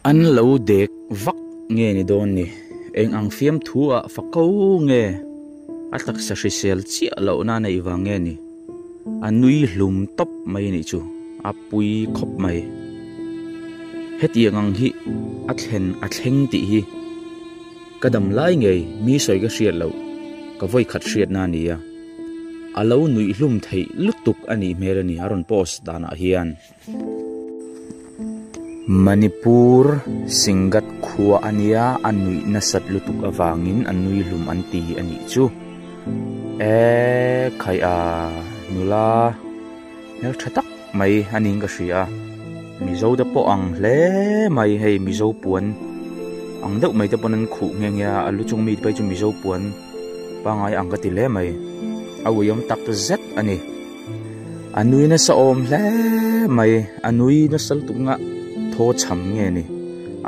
An lo dek vak nge ni dawn ni? Eng ang fiamthu ah fako nge? A taksa hrisel chiah lohna a neih vang nge ni? A nui hlum tawp mai a nih chu, a pui khawp mai. Hetiang ang hi a thlen a thleng tih hi ka dam lai ngei mi sawi ka hriat loh ka vawi khat hriatna a ni a. A lo nuih hlum theih lutuk a nih hmel a ni a rawn post danah hian. Manipur Singhat khua a nia a nuih nasat lutuk avangin a nui hlum an ti a nih chu. Eee khaih a nula hmeltha tak mai a niin ka hria a, Mizo te pawh ang hle mai hei Mizo puan ang deuh mai te pawn an khuh nghe nghe a, a lu chung mi te phei chu Mizo puan pangngai ang ka ti hle mai, a uiawm tak zet a ni. A nui nasa awm hle mai, a nui nasa lutuk nga thaw chham nge ni,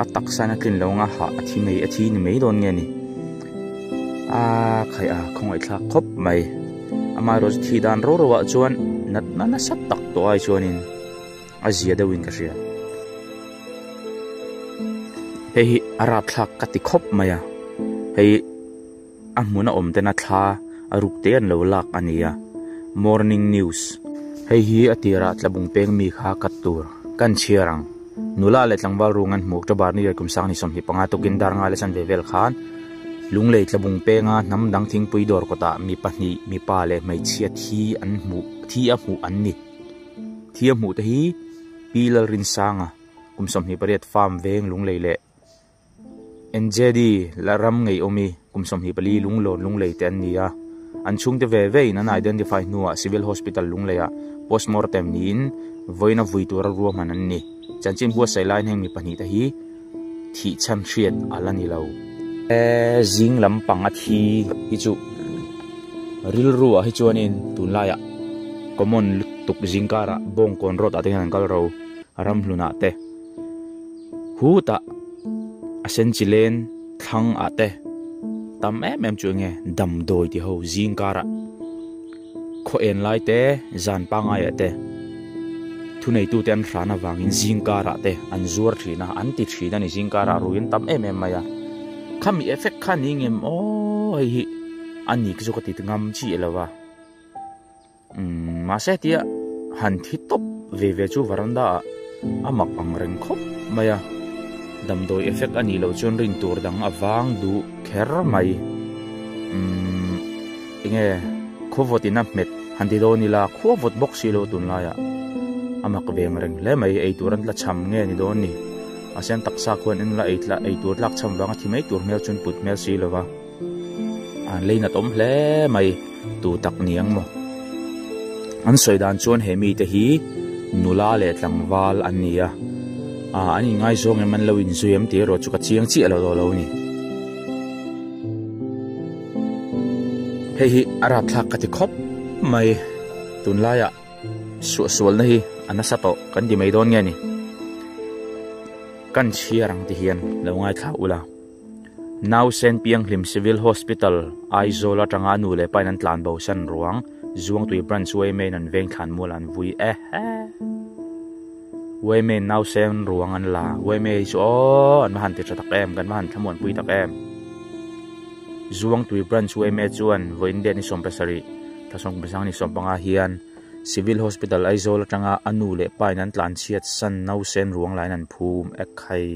a taksa in a tlin lo nga hah a thi mai a thi ni mai dawn nge ni, a khaih a khawngaihthlak khawp mai, amaherawhchu thi dan ro ro ah chuan natna nasa tak tawh ai chuanin a zia deuhin ka hria. Hei hi a rapthlak ka ti khawp mai a, hei. A hmun a awm tena thla a ruk te an lo lak a ni a, Morning News. Hei hi a tirah tlabung peng mi kha kat tur kan chhiar ang. Nula leh tlangval rung an hmuh October ni leh kum sang ni 25 tukin dar nga leh chanve vel khan Lunglei tlabung penga hnam dang thingpui dawr kawtah mi pahnih mipa leh hmeichhia thi an hmuh thi a hmuh an ni. Thi a hmuh te hi Pi Lalrinsanga kum 28 farm veng Lunglei leh NJD la ram ngei awm i kum 24 lunglawn lunglei te an ni a, an chhungte ve ve in an identify hnuah Civil Hospital Lungleiah postmortem niin vawiina vui tura ruahman an ni. Chanchin buatsaih laiin heng mi pahnih te hi thih chhan hriat a la ni lo. Zing lampang a thi hi chu rilru ah hi chuanin tunlaiah common lutuk zingkarah Bawngkawn road ah te hian an kal ro a ramhlunah te. Hutah a sen chi len thlang ah te tam em em chu enge damdawi ti ho zing karah khaw en lai te zan pangai ah te thuneitu te an hran avangin zing karah te an zuar thin a an ti thin a ni zing karah ruiin tam em em mai a khami effect kha ni ngem aw hei hi a ni chu ka ti ngam chiah lo va. Umm mahse tia han thi tawp ve ve chu varanda ah a mak ang reng khawp mai a, damdawi effect a nih loh chuan rin tur dang a vang duh kher mai. Umm enge khawvawt in a hmet han ti dawn ila khua vawt bawk si lo tunlai ah a mak ve ang reng hle mai, ei tur an tla cham nge ni dawn ni. Mahse an taksa khuan en la ei tla ei tur tlak cham vang a thi mai tur hmel chuan put hmel si lo va. An leinat awm hle mai tu tak ni ang maw? An sawi dan chuan he mite hi nula leh tlangval an ni a, ah an inngaizawng em an lo inzui em tih erawh chu ka chiang chiah lo lo ni. Hei hi a rapthlak ka ti khawp mai tunlaiah suahsualna hi a nasa tawh kan ti mai dawn nge ni? Kan chhiar ang ti hian lo ngaithla ula. Nausen Pianghlim Civil Hospital, Aizawl atanga a nu leh pain an tlan bo san ruang, Zuangtui Branch yma in an veng thlan mual an vui e he. Yma in nausen ruang an la, yma hi chu aw an va han ti tha tak em, kan va han thlamuanpui tak em. Zuangtui Branch yma chuan vawiin date ni 17, thla 15 ni 15 hian Civil Hospital Aizawl atanga a nu leh pain an tlan chhiat san nausen ruang lain an phum e khai.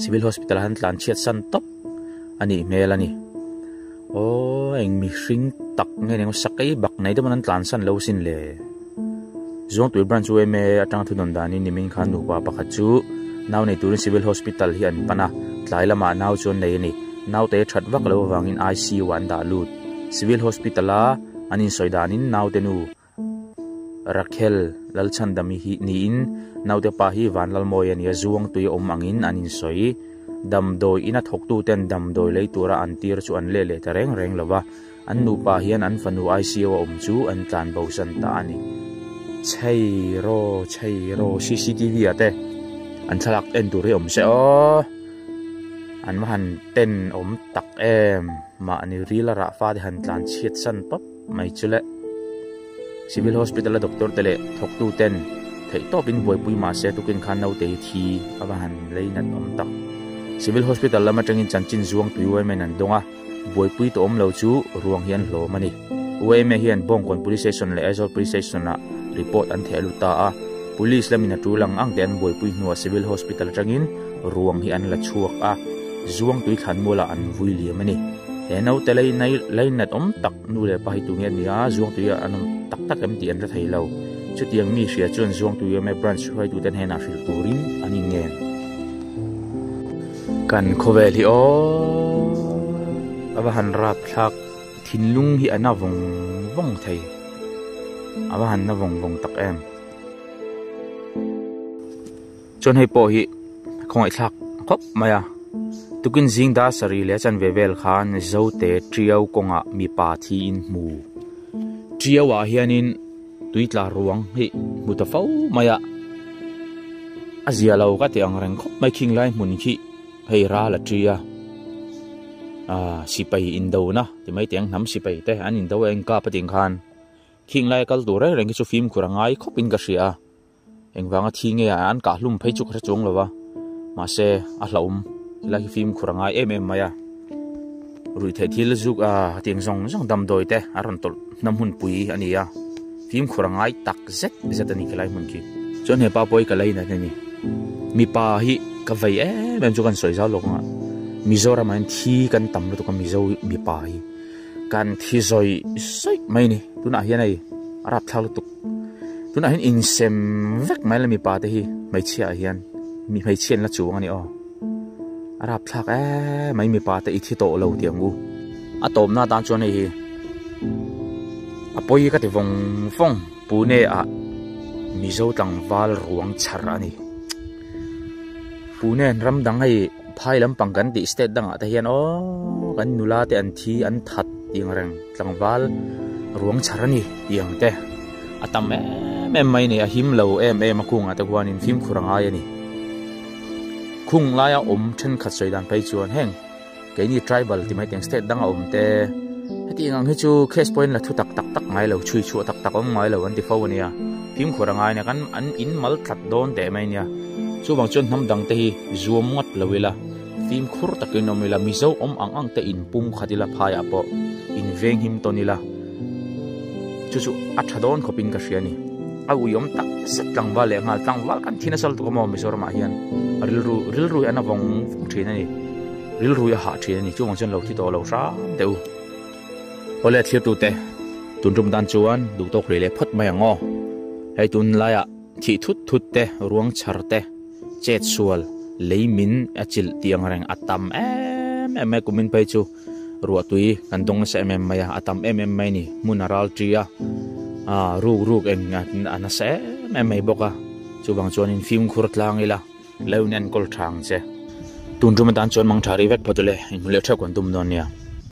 Civil Hospital ah hian tlan chhiat san tawp a nih hmel a ni. Aw eng mihring tak nge ni sakei bak nei te pawn an tlan san lo sin le. Zuangtui branch yma atanga thu dawn danin nimin khan nupa pakhat chu nau nei turin Civil Hospital hi an pan a, tlai lamah nau chu an nei a ni. Naute that vak lo avangin ICU ah an dah lut. Civil Hospital a an insawi danin naute nu Rakhel Lalchhandami hi niin naute pa hi Vanlalmawi a ni a, Zuangtui awm angin an insawi. Damdawi ina thawktuten damdawi lei tura an tir chu an leh leh ta reng reng lo va, an nupa hian an fanu ICU a awm chu an tlan bosan ta a ni. Chhei raw chhei raw cctv ah te an thlalak en tur hi awm se aw, an va han ten awm tak em, mahni ril a rah fa te han tlan chhiat san tawp. mai chu le. Civil Hospital a doctor te leh thawktu ten Theihtawpin buaipui mahse tukin khan naute hi thi a va han lei nat awm tak. Civil Hospital lam atangin chanchin zuang tui yma in an dawng a, buaipui tawh awm lo chu ruang hi an hlawm a ni. Yma hian Bawngkawn Police Station leh Aizawl Police Station ah report an theh lut ta a, Police lamin a tul ang ang te an buaipui hnuah Civil Hospital atangin ruang hi an la chhuak a, zuang tui thlan mualah an vui liam a ni. He naute lei lei nat awm tak nu leh pa hi tunge a ni a, zuang tui an awm tak tak em tih an hre thei lo. Chutiang mi hria chuan zuang tui yma branch hruaitute hnenah hrilh turin an inngen. Kan khawvel hi aw a va han rapthlak thinlung hi a na vawng vawng thei a va han na vawng vawng tak em. Chuan hei pawh hi khawngaihthlak khawp mai a, tukin zing dar sarih leh chanve vel khan Zote Tiau kawngah mipa thi in hmu. Tiau ah hianin tui tla ruang hi hmu ta fo mai a, a zia lo ka ti ang reng khawp mai khing lai hmun khi hei ral a tia ah sipai indona ti mai teng hnam sipai te an indo a engkap a tih khan khing lai a kal tur reng reng hi chu fimkhur a ngai khawp in ka hria a. Engvanga thi nge an kah hlum phei chu ka hre chuang lo va, mahse a hlauhawm helai hi fimkhur a ngai em em mai a, ruihtheih thil zuk a tiang zawng zawng damdawi te a rawn tawlh hnam hun pui a ni a, fimkhur a ngai tak zet zet a ni helai hmun khi. Chuan hepa pawh hi ka lainat a ni, mipa hi ka vei em em chu kan sawi zau lawk ang a, Mizoramah hian thi kan tam lutuk a Mizo mipa hi kan thi zawih zawih mai a ni, tunah hian hei a rapthlak lutuk. Tunah hian insem vek mai la mipa te hi hmeichhia ah hian mi hmeichhia an la chuang a ni aw. A rapthlak em mai mipa te i thi tawh lo tih ang u. A tawpna atan chuan hei hi a pawi ka ti vawng vawng Pune ah Mizo tlangval ruang chhar a ni. Pune an ram dang hei phai lampang kan tih state dangah te hian aw kan nula te an thi an that tih ang reng tlangval ruang chhar a ni tih ang te a tam em em mai a ni a him lo em em a kungah te khuanin fimkhur a ngai a ni. Khung laia awm thenkhat sawi dan phei chuan heng keini tribal ti mai teng state danga awm te heti ang hi chu case pawhin la thu tak tak tak ngai lo chhui chhuah tak tak awm ngai lo an ti fo a nia fimkhur a ngai nia kan an in mal tlat dawn teh mai nia chuvang chuan hnam dang te hi zuam ngawt lo ila fimkhur takin awm ila mizo awm ang ang te in pum khat ila phaiah pawh in veng him tawn ila chu chu a tha dawn khawpin ka hria a ni a ui awm tak zet tlangval leh nghal tlangval kan thi nasa lutuk a maw Mizoramah hian rilru rilru hi an a vawng vawng thin a ni. Rilru a hah thin a ni, chuvang chuan lo thi tawh lo hram teh u. Awle thirtute, tun tum tan chuan duh tawk rih leh phawt mai ang aw. Hei tun laiah thih thut thut te, ruang chhar te, chet sual, lei min a chilh tih ang reng a tam em em mai kumin phei chu ruah tui kan dawng nasa em em mai a, a tam em em mai a ni, hmun a ral ṭi a, ruk ruk eng a nasa em em mai bawk a, chuvang chuanin fimkhur tlang ila. Lo in enkawl tha ang che. Tun tum atan chuan mang tha rih vek phawt ule, inhmu leh theuh kan tum dawn nia.